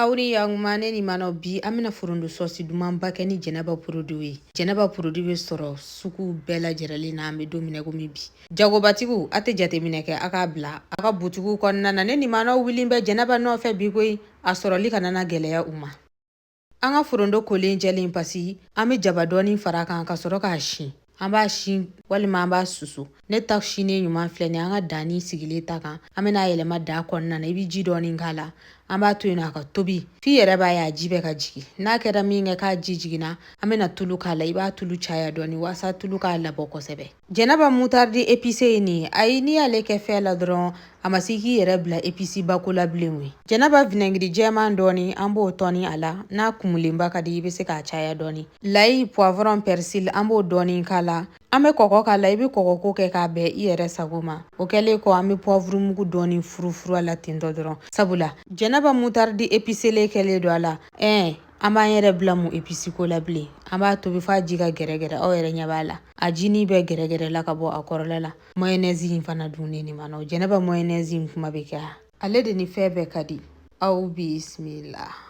Aw ni yakuma, ne ni mana bi an bɛna forondo sɔsi dumanba kɛ ni Jɛnɛba produit ye. Jɛnɛba produit bɛ sɔrɔ sugu bɛɛ lajɛlen na an bɛ don min na komi bi. Jagobatigiw, a tɛ jateminɛ kɛ, a k'a bila a ka butigiw kɔnɔna na. Ne ni mana wulilen bɛ Jɛnɛba nɔfɛ bi koyi, a sɔrɔli kana na gɛlɛya u ma. An ka forondo kolen jɛlen pasi, an bɛ jaba dɔɔni fara kan ka sɔrɔ k'a sin. An b'a sin walima an b'a susu. Ne ta sinnen ɲuman filɛ nin, an ka danni sigilen ta kan. An bɛna a yɛlɛma da kɔnɔna na. I bɛ ji dɔɔni k'a la, an b'a to yen nɔ a ka tobi f'i yɛrɛ b'a ye a ji bɛ ka jigin. N'a kɛra min kɛ k'a ji jiginna, an bɛna tulu k'a la. I b'a tulu caya dɔɔni walasa tulu k'a labɔ kosɛbɛ. Jɛnɛba moutarde épicé ye nin ye. Ayi, n'i y'ale kɛ fɛn la dɔrɔn, a ma se k'i yɛrɛ bila épice bako la bilen koyi. Jɛnɛba vinaigre jɛman dɔɔni, an b'o tɔni a la. N'a kumulenba ka di, i bɛ se k'a caya dɔɔni. L'ail, poivron, persil, an b'o dɔɔni k'a la. An bɛ kɔgɔ k'a la. I bɛ kɔgɔ ko kɛ k'a bɛn i yɛrɛ sago ma. O kɛlen kɔ, an bɛ poivre mugu dɔɔni furufuru a la tentɔ dɔrɔn, sabula Jɛnɛba moutarde épicé kɛlen don a la. Ɛɛ, an b'an yɛrɛ bila mun épice ko la bilen? An b'a tobi f'a ji ka gɛrɛgɛrɛ. Aw yɛrɛ ɲɛ b'a la, a jinin bɛɛ gɛrɛgɛrɛ la ka bɔ a kɔrɔla la. Mayonnaise in fana dunnen nin ma nɔ. Jɛnɛba mayonnaise in kuma bɛ kɛ, ale de ni fɛn bɛɛ ka di. Aw bisimila.